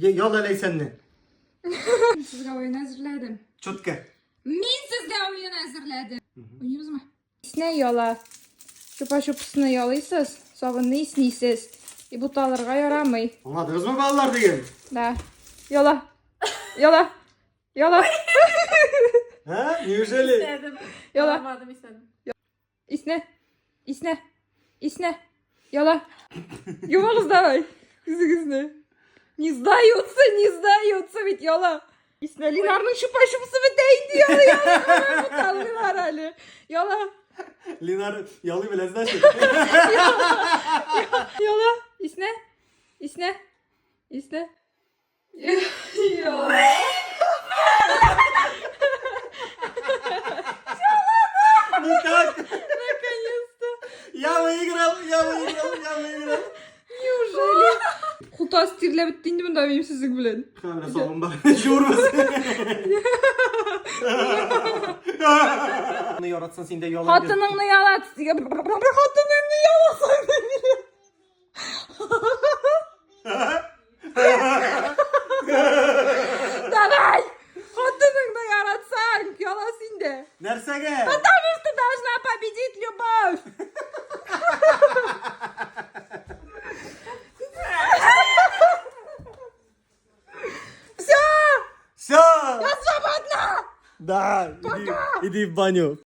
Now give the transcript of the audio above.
Ял әләйсәнне. Мин сезгә уен әзерләдем. Четко. Мин сезгә уен әзерләдем. Уйныйбызмы? Иснә яла. Чупа-чупсны ялыйсыз, сабынны иснисез. И буталырга ярамый. Аңладыгызмы, балалар диген? Да. Яла. Яла. Яла. Һа? Неужели? Иснәдем. Яла. Яламадым, иснәдем. Иснә. Иснә. Иснә. Яла. Юмагыз давай. Күзегезне. Не сдаются, не сдаются ведь яла. Иснә Линарның чупа-чупсы бетә инде яла яла. Буталмыйлар әле. Яла. Линар ялый белә, значит. Яла. Иснә. Иснә. Иснә. Яла. Ну как? Наконец-то. Я выиграл, я выиграл, я выиграл. Неужели? Кутас тирләп бетте инде монда минем сезнең белән. Менә сабын бар. Җурбыз. Аны яратсаң син дә ялан. Хатыныңны ялат. Хатыныңны яласаң. Давай! Хатыныңны яратсаң, яла син дә. Нәрсәгә? Потому что должна победить любовь. Все, Все! я свободна! Да, иди, иди в баню.